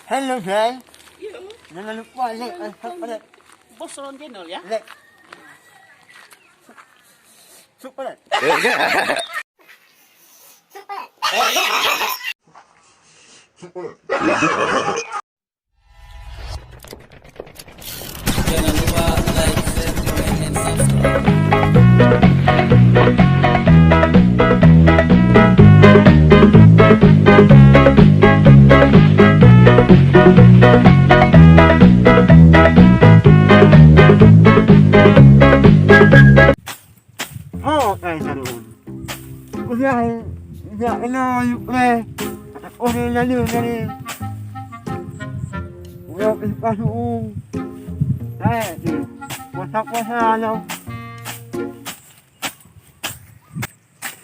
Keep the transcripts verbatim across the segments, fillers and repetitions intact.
Hello, guys. Jangan lupa like and subscribe. Bos Ron Channel, ya? Like. Subscribe. Jangan lupa like, share, comment, and subscribe. Ho, kai saruun. Udah, udah kena yuk leh. Oh, ni lalu tadi. Udah pih pasuun. Hai, tu. Puasa-puasa lom.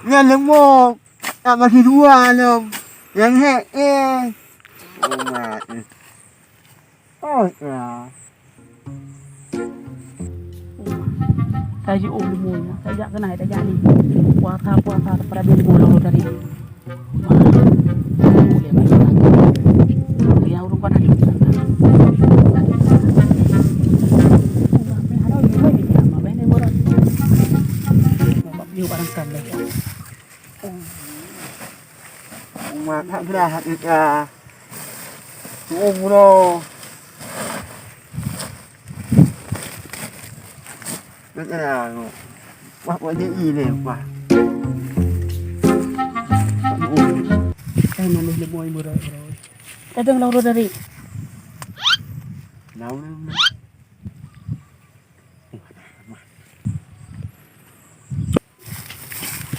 Nyan leumo. Tak masih dua lom. Yang hek, eh. Oh, mak, eh. Oh, ya. Tajak, oh, leumo nyan. Tajak keunoe, tajak ni. Puasa, puasa, teupeudabi leumo lom tadi. Wah, boleh baik lagi. Yang ureueng kau tadi. Yuk barang kam lagi. Umat hak beurah hak ika. Tu'ueng bunoe. Beutôi. Wah, buat J I lé, wah. Kan manusia leumo beurah. Kadang lalu dari. Lalu.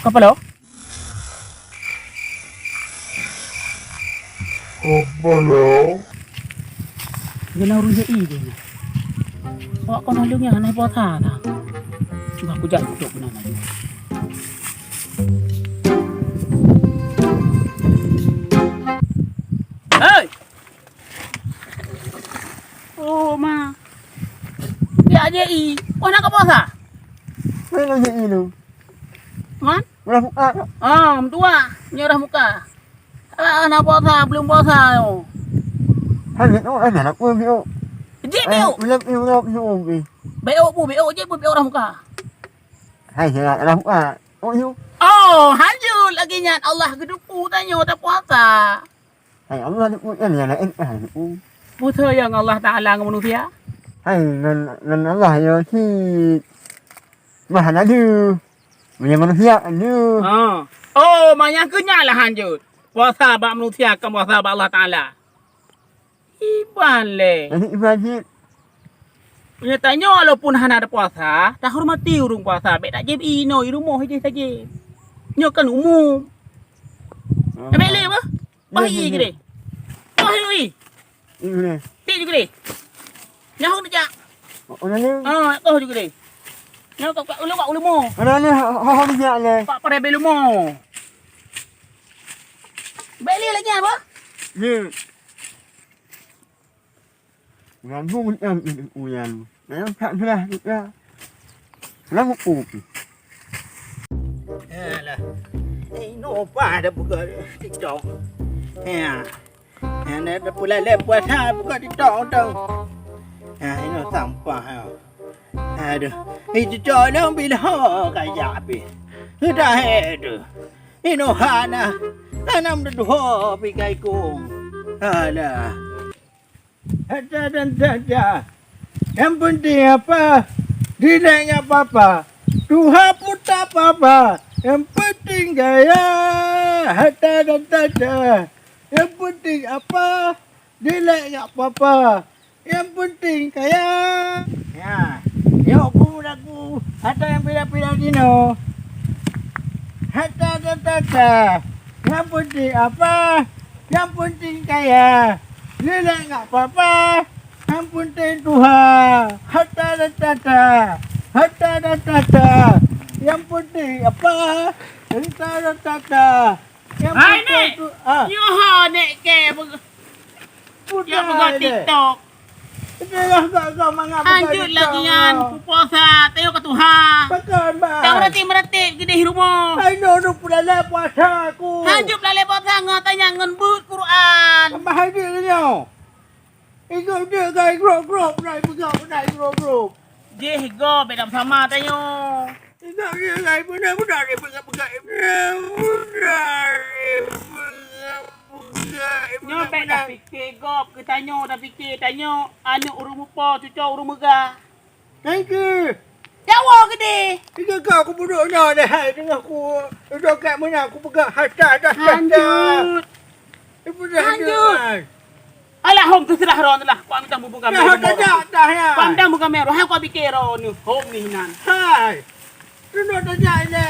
Kapalo? Kapalo? Geuna ureueng J I deh nyan. Awak kon lôn nyan hana puasa na. Bah kujak duek keunan laju. Hei! Oh, ma. Ya, J I. Wah, na ka puasa? Mana J I tu? Man? Udah buka. Ah, meutuah. Nyoe udah buka. Ah, na puasa, belum puasa nyoe. Hai, ni, oh, ada nak pun, ni, oh. Jih, eh, biuk. Udah, eh, udah, ni, oh, eh. Biuk pu, biuk, jih pu, biuk udah buka. Hai, saya udah buka. Oh, ni. Oh, hanjeuet lagi nyan. Allah geuduku tanyoe tapuasa. Hai Allah, ni pun kan yang lain, ah, ni pun. Peue nyang Allah Taala ngon manusia? Hai, ngon, ngon Allah, ya, si Maha Adu. Meunyo manusia, adu. Ha. Oh, manyang keu nyan lah hanjeuet. Puasa bak manusia, kon puasa bak Allah Taala. Iban lé. Jadi iban cit. Meunyo tanyoe walaupun hana ada puasa, tahormati ureueng puasa, bèk tajép inoe i rumoh jih saja. Nyoe kan umum. Ah. Bèk lé bah. Bah, iya, i iya, gede. Bah, iya, i. Iya, iya. Tik juga deh. Nyaho tu jak. Oh, nani? Ah, toh juga deh. Nyaho kat, kat ulu, kat ulu mo. Nani, ho, ho, ho, bijak leh. Pak Parai Belumo. Bèk lé lagi apa? Ni. Ngandung em uyan. Nang tak belah kita. Lalu kopi. Alah. Eh, inoe pada buka TikTok. Ya. Yang ada pula le puasa buka TikTok tu. Ya, inoe sampah ya. Aduh. Eh, TikTok ni bila ho kaya habis. Sudah eh tu. Inoe hana. Hana meuduho pikai kong. Alah. Hata dan tata. Yang penting apa? Dilek nggak apa-apa. Tuha pun tak apa-apa. Yang penting gaya. Hata dan tata. Yang penting apa? Dilek nggak apa-apa. Yang penting kaya. Ya. Yuk, bu lagu. Hata yang pila-pila dino. Hata dan tata. Yang penting apa? Yang penting kaya. Lilek nggak apa-apa. Yang penting tuha. Hata dan tata. Hata dan tata. Yang penting apa? Hata dan tata. Yang penting tu, ah. Hai, Nek. Nyoe ho, Nek, ke, beg-, ya, peugah TikTok. Itu lah kau, kau mangat peugah TikTok. Lanjut lagi nyan, puasa, tayok ka tuha. Pakon, Bang? Tak meuratéb-meuratéb keudeh rumoh. Hai, nyoe, nyoe peulalai puasa aku. Hanjeuet peulalai puasa ngon tanyong ngon beuet Quran. Tambah hadis nyoe. Igob dia gai grop-grop, nai peugah nai grop-grop. Jih gob, beda sama tanyoe. Igob dia gai beuna-beuna dia peugah-peugah. Nyoe bèk tapike gob, keu tanyoe tapike, tanyoe aneuk ureueng mupo, cucoe ureueng meugah. Thank you. Jawoe keudeh. Tiga kau aku budok nyoe deh, hai, tengah ku duduk kat mana aku pegang harta dah dah dah. Lanjut. Ibu dah lanjut. Alah, hom terserah ron lah. Kau minta bubuka dah, mero. Dah, dah, ya. Kau minta bubuka mero. Hai, kau pikir ron ni. Hom ni nan. Hai. Tunduk dah jak ni.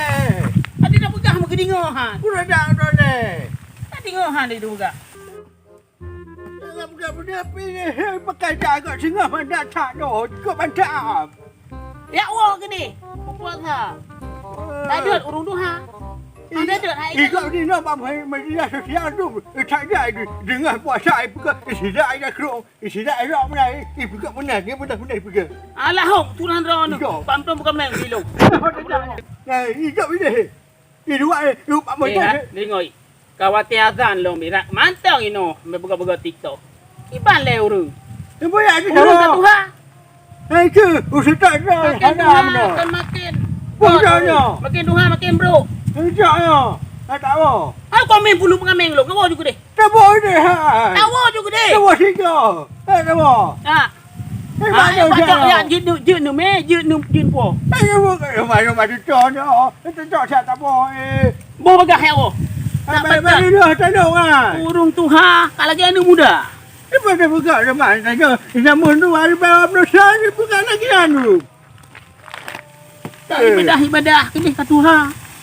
Tadi dah pegang meukeudingoh, ha. Ku dah jak dah ni. Dah tengok, ha, dia tu pegang. Dalam gabda pih, eh, pakai jaga singoh mandat that doh, keu mantap. Yak woe geude, puasa. Eh. Tadot ureueng tuha. Ada dot hai. Ikau di nama media sosial tu, eh, tak ada di, dengan puasa, eh, bukan, eh, sida ada kru, eh, sida ada mulai, eh, bukan benar, dia benar-benar bukan. Alah, hok, turan rono. Ikau. Pam tu bukan main, gilo. Eh, ikau ini. Di luar, eh, lupa. Eh, ha, deungoe. Kawate azan lom, irak mantong inoe, meubeugah-beugah TikTok. Kiban lé ureueng. Ibu ya, ureueng ka tuha. Eh, itu, ustaz dah. Makin tuha, makin. Bukan, ya. Makin tuha, makin brok. Tidak, ya. Tak tahu. Aku komen puluh pengamen lo, kau juga deh. Tahu deh, ha. Tahu juga deh. Tahu sih, ya. Eh, tahu. Ha. Eh, ah, mana eh, pacok usaha? Ya, jeuet nu, jeuet nu mè, jeuet nu, jeuet po. Eh, ya, bu-, eh, mana, mana cocok, ya. Eh, cocok siap tak apa, eh. Boh bagah ya, boh. Eh, tak baik, baik, baik. Dah tolong, ah. Ureueng tuha, ka lagèe aneuk muda. Eh, pada peugah sama, tanya, namun tu hari berapa belas hari bukan lagi anu. Tak ibadah-ibadah keudeh ka tuha.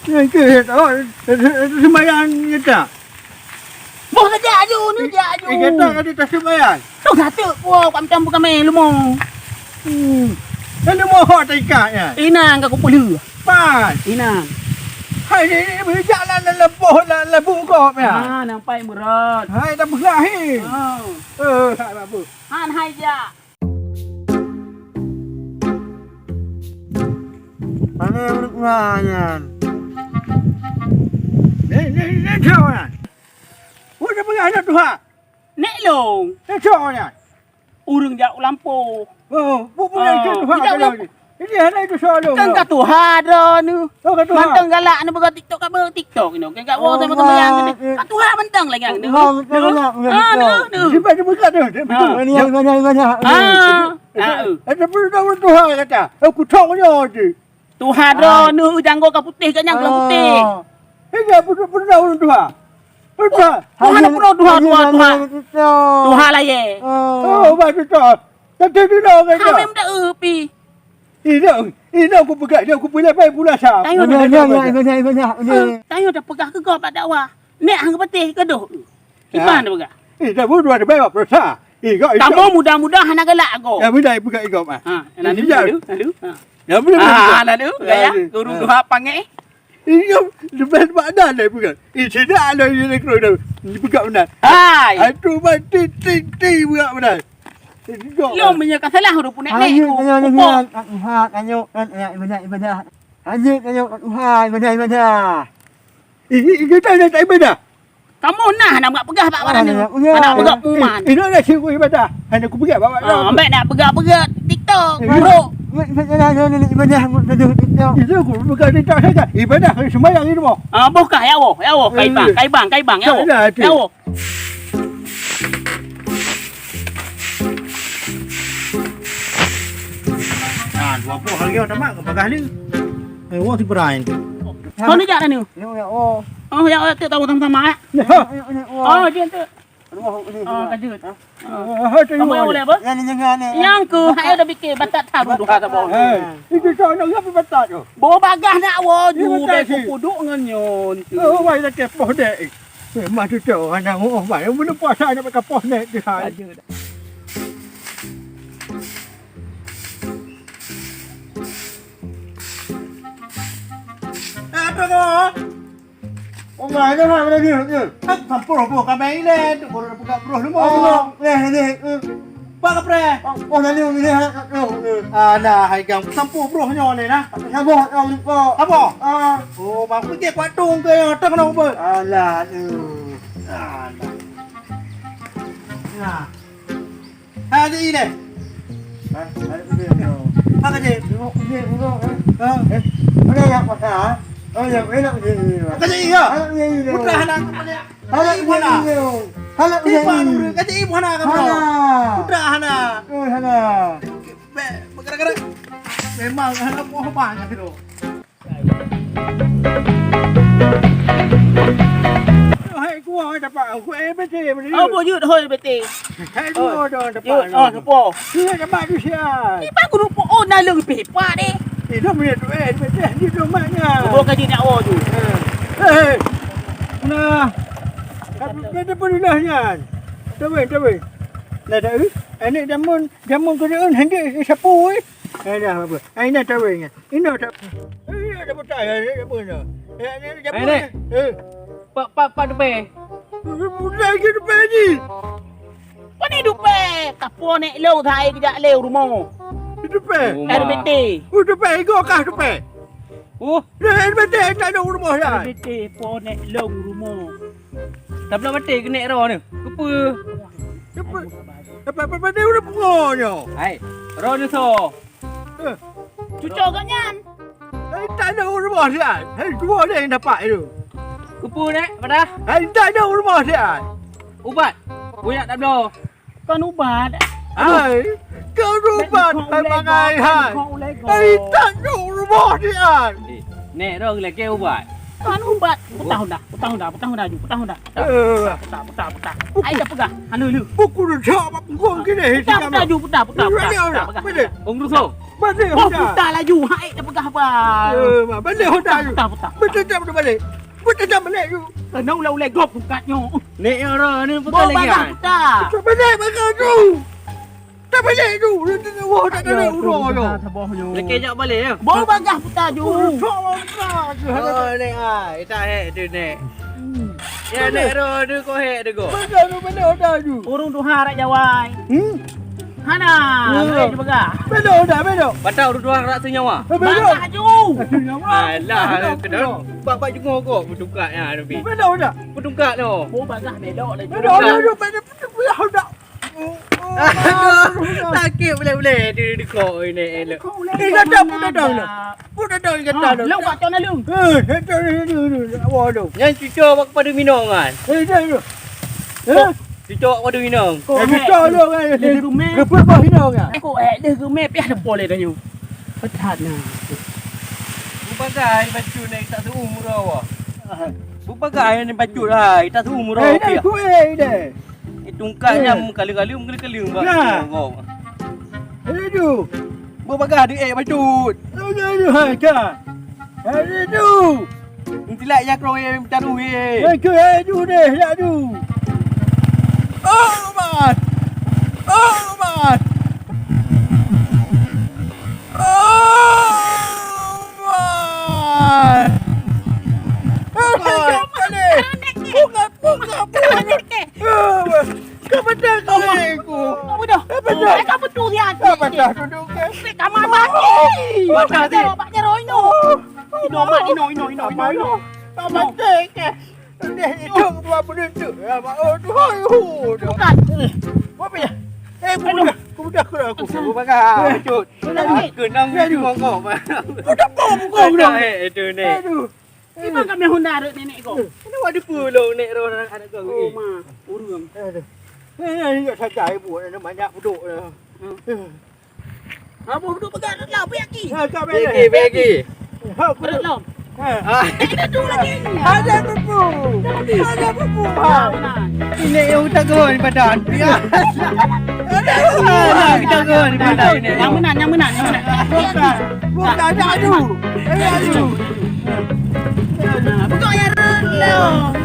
Nyan keuh, oh, sembahyang nyetak. Boh tajak aju ni, jak aju. Eh, nyetak tadi tak sembahyang. Tu satu po, kau macam bukan main lemo. Hmm. Kan lemo hok tak ikat nya. Inang ka kupeuleuh. Pan. Inang. Hai, ni, ni, bijak lah, lah, lah, boh, lah, lah, bungkop nya. Ha, nampak berat. Hai, tak peugah, he. Ha. Eh, tak apa. Han hai jak. Pane ureueng tuha nyan. Ni, ni, ni, cok nyan. Ureueng peugah aneuk tuha. Nek long. Ni cok nyan. Ureueng jak u lampôh. Oh, bu-, bu-, ah, tuha tidak kalau lampu. Ini hana itu soal. Kan ka tuha droeneuh. Oh, ka tuha. Mantong galak aneuk buka TikTok, ka beu TikTok inoe. Kan ka woe sama sembahyang ni. Ka tuha mantong lagi. Ka tuha mantong lagi. Ah, dah, dah. Simpan dia buka tu. Dia betul. Ah. Banyak, banyak, banyak. Ah. Ada pun dah tuha kata. Aku thok nyoe je. Tuha droeneuh, janggô ka putéh, ka nyang ka putéh. Ini pun, pun dah tuha. Pun dah. Tuha, pun dah tuha, tuha, tuha. Tuha layèe. Oh, bagus tu. Tapi tu dah kata. Hamim dah upi. Ini, ini aku peugah, ini aku boleh main bola sah. Tayo dah peugah keu gob bak dakwah. Nek hang peuteh keu doh. Kiban dah peugah. Eh, dah bodoh ada bayar perusaha. Eh, kau. Kamu mudah-mudahan hana galak kau. Ya, mudah peugah kau ah. Ha, lalu, lalu, lalu. Ha. Ya, boleh. Ah, lalu, gaya. Guru duha panggil. Iya, lepas mak dah dah peugah. Eh, tidak ada yang kena dah. Peugah benar. Hai. Aduh, mati, ting, ting, peugah benar. Lo meunyoe ka salah ureueng punek nek. Ayo, ayo, ayo, ayo, ayo, ayo, ibadah, ibadah. Ayo, ayo, ayo, ibadah, ibadah. Ini, ini kita nak tak ibadah. Kamu nah nak peugah bak barang ni. Nak peugah uman. Ini nak sibuk ibadah. Hana ku peugah bak barang. Ah, ambek nak peugah-peugah TikTok, bro. Ibadah, ibadah, ibadah, ibadah, TikTok. Itu aku peugah TikTok saja. Ibadah, sembahyang di rumah. Ah, buka ya Allah, ya Allah, kaibang, kaibang, kaibang, ya Allah. Ya Allah. Nah, dua puluh hari dah mak ke bagah ni. Eh, wah, si Brian tu. Kau ni jak dah ni? Ni, ya, oh. Oh, ya, ya, tak tahu sama-sama, eh. Ya. Oh, dia tu. Aduh, ini. Oh, kajut. Ha? Oh, tu. Kamu yang boleh apa? Yang ni, yang ni. Yang ke, saya dah fikir, batak taruh dua kata bawah. Eh, itu tak nak apa batak tu? Bawa bagah nak, wah, ju, batak bek sih. Kuduk ngan nyon tu. Oh, wah, dah kepoh dek. Memang tu tu, anak oh, mai bulan puasa nak pakai poh nek tu hai. Ada dah. Eh, apa kau? Oh, mai dah mai dah dia. Sampur apa kau mai le? Tu baru dah pegang beruh lima. Oh, leh, leh. Pak Kapre. Oh, oh, tadi milih anak kau. Alah, hai gang, sampur broh nyoe leh nah. Sabar, kau lupa. Apa? Ah. Oh, bang, pergi kuat tung ke yang datang nak ubah. Alah, tu. Alah. Nah. Ha, jadi ni. Ha, ha, jadi ni. Ha, jadi. Tengok ni, tengok, eh. Ha. Eh, mana yang pasal, ha? Oh, yang enak ni. Ha, jadi ya. Ha, jadi ni. Putra anak aku ni. Hana ibu hana. Hana ibu hana. Hana. Putra hana. Oh, hana. Be, gara-gara memang hana poh banyak tu. Hai, kuah dapat aku, eh, betul, betul. Oh, bujut, hoi, betul. Hai, dua dah dapat. Yuk, oh, sepo. Dia dapat tu siap. Ni baru rupa, oh, nalung pih, pak deh. Eh, dah boleh tu, eh, betul, dia tu maknya. Bawa kaji nak awak tu. Eh, eh. Nah. Tapi beda pun dah nyan. Tahu, tahu. Dah tahu. Anak jamun, jamun keureun handik sapu, eh. Eh, dah apa? Ai, ina tahu nyan. Ina tak. Eh, ina tak betul, eh, apa ina? Eh, ina jamun. Eh, Nek. Eh. Pak, pak, pak Dupe. Bukan lagi Dupe ni. Pane Dupe? Kapo nek lo, hai kejak le rumoh. Dupe. Rumah. R B T. Oh, Dupe, igo kah Dupe? Oh. Dah, R B T tak ada rumah dah. R B T po nek long rumoh. Tabla baté keuneuk roh ni. Keupeu? Keupeu? Apa, apa, apa dia udah pungo nyo? Hai, roh ni so. Eh. Cucok gak nyan. Hai, tak ada rumah dah. Hai, dua dia yang dapat tu. Keupeu nek, padah? Hai, tak ada rumah dah. Ubat. Buyak tabla. Kon ubat. Aduh. Hai, kon ubat, hai, bangai, hai. Hai, tak ada rumah dia. Eh, nek, dong lagi ubat. Kon ubat. Putah dah, putah dah, putah dah, putah dah. Eh. Putah, putah, putah. Ai dah peugah. Anu lu. Buku dah cak bak punggung gini. Putah, putah ju, putah, putah, putah, putah, putah. Ong Ruso. Balik, oh, putah laju. Hai dah peugah, bang. Eh, balik, putah ju. Putah, putah, putah. Betul tak, betul balik. Buat tajam balik tu. Kena ulai-ulai gob bukat nyo. Nek yang orang ni bukan lagi. Bawa bagah putah. Tak balik bagah tu. Tak balik tu. Dia tengah wah tak ada udah tu. Lekeh jak balik ya. Bawa bagah putah ju. Oh, tak balik tu. Oh, nek ai, tak hek tu nek. Ya nek roh tu kau hek tu kau. Bagah tu balik udah tu. Urung tuha rak jawai. Hmm? Hana, eh, bedo dah, bedo. Patah ureueng tuha rak senyawa. Eh, bedo. Bagah ju. Senyawa. Alah, kena. Bak, bak jenguk kok, bertukar ya, Nabi. Bedo dah. Bertukar tu. Oh, bagah bedo lah. Bedo, bedo, bedo, bedo, bedo dah. Aduh, sakit boleh-boleh dia, dia kok ini elok. Ini dah dah, dah dah. Pun dah tahu kata dah. Lok bak cok nalung. Eh, dah dah dah dah. Awak tu. Yang cucuk bak pada minong kan. Eh, dah dah. Eh? Cucuk bak pada minong. Eh, cucuk tu kan. Dia gemé. Lepas bak minong kan. Aku eh dia gemé piah depo le tanya. Petat nah. Bubagai bacut naik tak seumur awak. Bubagai ni bacut hai tak seumur awak. Eh, dah kuih deh. Eh, tungkat nyam kali-kali, kali-kali bak. Nah. Aduh. Buat bagah di eh bacut. Aduh, aduh, hai ka. Aduh. Entilak ya kro eh taruh eh. Aduh, aduh deh, aduh. Oh, man. Oh, man. Oh, man. Bukan, bukan, bukan. Kau betul kau aku. Kau betul. Kau betul dia. Kau betul duduk ke? Kamar mandi. Kamar mandi. Obat jeruk, obat jeruk ino. Ino mak, ino, ino, ino, ino, ino. Kau mati ke? Deh itu dua puluh tu. Ya mak, oh tu, oh tu. Bukan. Apa ya? Eh, aku mudah, aku mudah aku. Aku bagai. Cut. Kenang itu mongkok. Udah pom kau dah. Eh, itu ni. Aduh. Iban kami Honda rot nenek ko. Kena wadi pulo nek roh anak kau. Oh ma, urang. Aduh. Eh, eh, ingat saja ibu, ada banyak beduk dah. Apa beduk pegang dah lah, pergi aki. Ha, kau bela. Pergi, pergi. Ha, aku dah lom. Ha. Ah. Eh, ada tu lagi. Ada buku. Ada buku. Ha. Ini yang utak kau ni padan. Ya. Ada buku. Ah, kita kau ni padan ini. Yang menang, yang menang, yang menang. Bukan. Bukan, ada aju. Ada aju. Buka ya, Ron. Ron.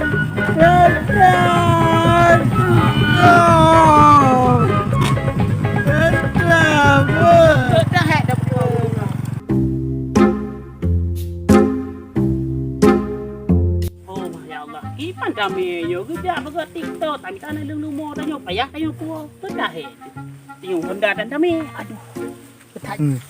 Dah hek dah. Oh, ya Allah. Iban kami yo geujak beugot TikTok, tapi tanah leueng lumo tanyoe payah tanyoe kuwoe. Dah hek. Tengok Honda dan kami. Aduh. Betai. Hmm.